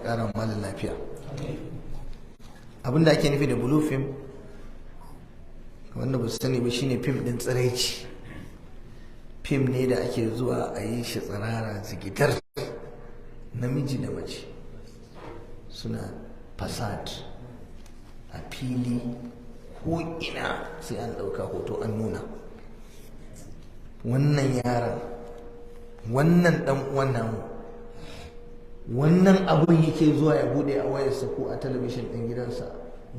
ƙara malam lafiya. Abinda ake nufi da blue film, wanda ba su sani ba, shine fim ɗin tsiraici. Fim ne da ake zuwa a yi shi tsirara zigitar, namiji da mace suna fasad a fili ko ina, sai an ɗauka hoto an nuna. Wannan yaran, wannan ɗan uwan namu, wannan abun yake zuwa ya bude a wayarsa ko a talabishin ɗin gidansa,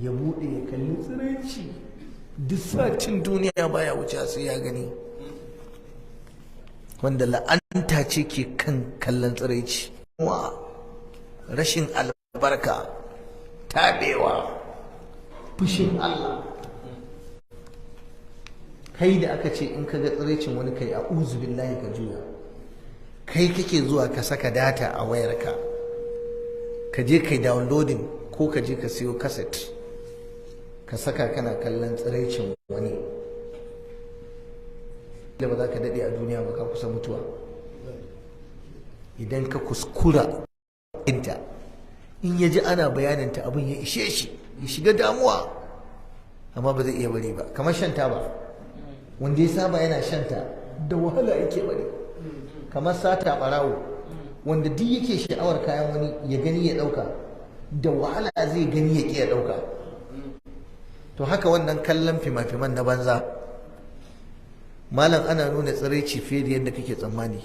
ya bude ya kalli tsiraici. Duk satin duniya baya wuce sai ya gani, wanda la'anta ce ke kan kallon tsiraici, wa rashin albarka, taɓewa, fushin Allah. Kai da aka ce in ka ga tsiraicin wani kai a'uzu billahi ka juya, kai kake zuwa ka saka data a wayarka, ka je kai downloading ko ka je ka siyo cassette ka saka, kana kallon tsiraicin wani. Da ba za ka daɗe a duniya ba, ka kusa mutuwa. Idan ka kuskura inta in ya ji ana bayaninta, abin ya ishe shi, ya shiga damuwa, amma ba zai iya bari ba. Kamar shan taba, wanda ya saba yana shanta, da wahala yake bari. Kamar sata, barawo, wanda duk yake sha'awar kayan wani ya gani ya ɗauka, da wahala zai gani ya ƙi ya ɗauka. To haka wannan kallon fima-fiman na banza, malam, ana nuna tsiraici fiye da yadda kake tsammani.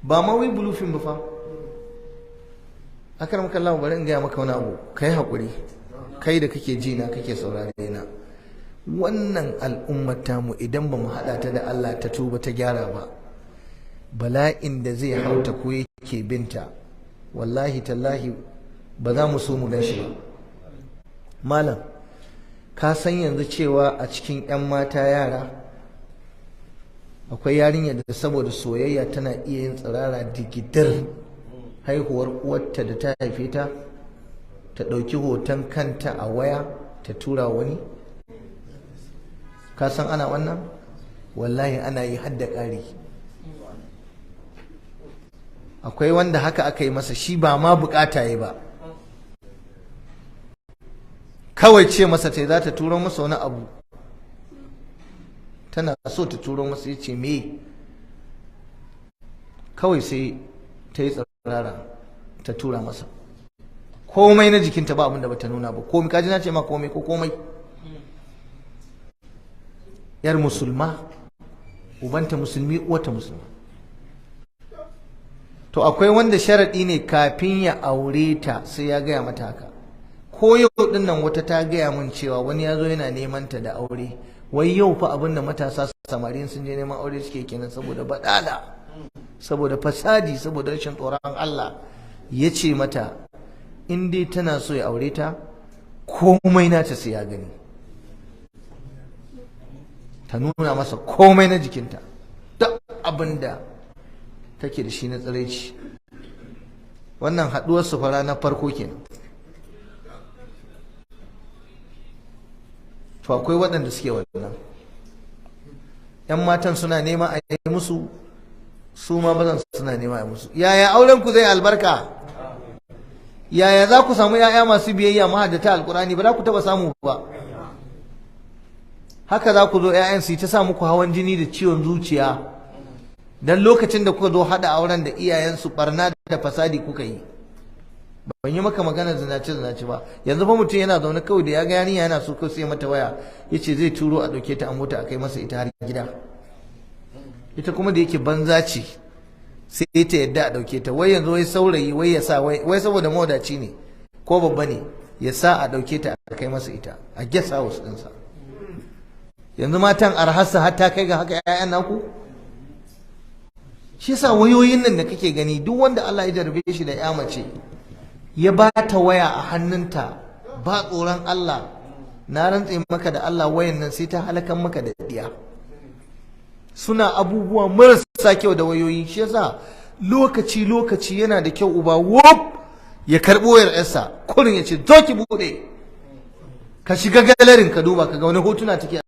Ba ma wai blue film ba fa. Akar maka Allah, bari in gaya maka wani abu, kai haƙuri, kai da kake ji na, kake saurare na. Wannan al'ummar tamu, idan ba mu haɗa ta da Allah ta tuba ta gyara ba, bala'in da zai hauta ko yake binta, wallahi tallahi ba za mu so mu gan shi ba. Malam, ka san yanzu cewa a cikin 'yan mata yara akwai yarinya da saboda soyayya tana iya yin tsirara digidar haihuwar uwarta da ta haife ta, ta ɗauki hoton kanta a waya ta tura wani? Ka san ana wannan? Wallahi ana yi, hadda ƙari. Akwai wanda haka aka yi masa, shi ba ma bukata yi ba, kawai ce masa ta za ta turo masa wani abu, tana so ta turo masa. Ya ce me? Kawai sai ta yi tsirara ta tura masa. Komai na jikinta, ba abin da bata nuna ba. Komai, kaji na ce ma komai ko komai. Yar musulma, ubanta musulmi, uwata musulma. To akwai wanda sharaɗi ne, kafin ya aure ta sai ya gaya mata haka. Ko yau din nan wata ta gaya min cewa wani ya zo yana neman ta da aure. Wai yau fa abin da matasa samari sun je neman aure suke kenan, saboda badala, saboda fasadi, saboda rashin tsoron Allah. Ya ce mata in dai tana so ya aure ta, komai nata sai ya gani, ta nuna masa komai na jikinta, duk abin da take da shi na tsiraici. Wannan haɗuwar su fara na farko kenan. To akwai waɗanda suke wannan, yan matan suna nema a yi musu, su ma bazan suna nema a yi musu. Yaya auren ku zai albarka? Yaya za ku samu yaya masu biyayya, mahaddata Alkurani? Ba za ku taba samu ba. Haka za ku zo 'ya'yan su yi ta sa muku hawan jini da ciwon zuciya, dan lokacin da kuka zo hada auren da iyayensu, barna da fasadi kuka yi. Ban yi maka magana zinace zinace ba. Yanzu fa mutum yana zaune kawai, da ya ga yarinya yana so, kawai sai mata waya, yace zai turo a dauke ta a mota a kai masa ita har gida. Ita kuma da yake banza ce, sai ta yadda a dauke ta. Wai yanzu wai saurayi wai ya sa wai saboda mawadaci ne ko babba ne, ya sa a dauke ta a kai masa ita a guest house ɗinsa. Yanzu matan arhassa har ta kai ga haka. 'Ya'yan naku, shi yasa wayoyin nan da kake gani, duk wanda Allah ya jarrabe shi da ya mace, ya ba ta waya a hannunta, ba tsoron Allah, na rantse maka da Allah, wayan nan sai ta halakan maka da diya. Suna abubuwa marasa kyau da wayoyi. Shi yasa lokaci lokaci yana da kyau uba wop ya karɓi wayar yarsa kurin, ya ce zo ki buɗe, ka shiga gallery n ka duba ka ga wani hotuna take.